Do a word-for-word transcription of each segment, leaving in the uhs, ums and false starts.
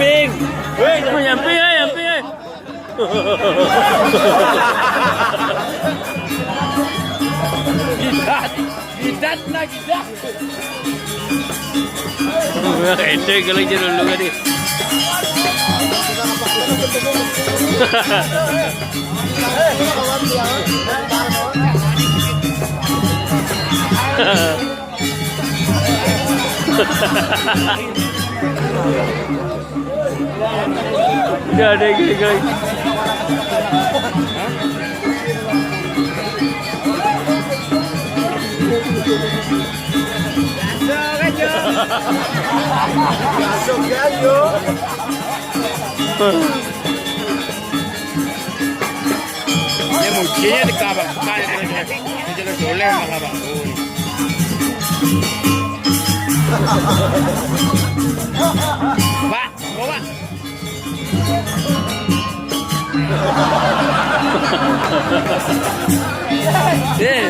Amping. Woi, amping, eh, amping, eh. Gidat. Gidat na, gidat. Ito yung galing dyan, ulo ka di. Gak ada yang galing. Dia mau dia di kabak, bukan dia, dia, dia, dia, dia, Pak, bawa. Eh.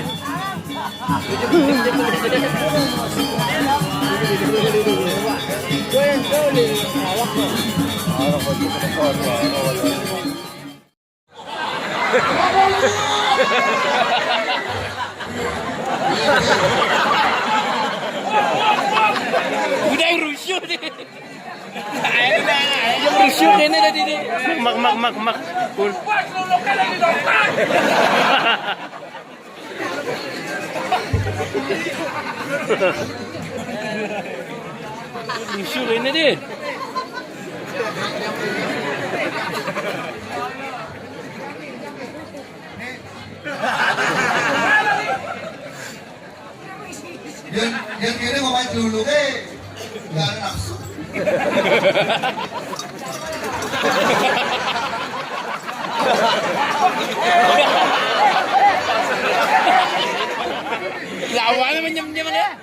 Udah rusuh deh. Udah rusuh ini tadi nih. Mak, mak, mak, mak. Cool. Rusuh ini deh. Yang, yang kene mau main dulu ke, nggak ada nafsu. Lawannya menyem-nyem ya.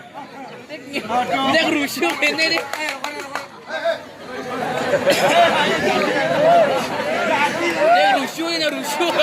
Dia rusuh ini nih. Dia rusuh, dia rusuh.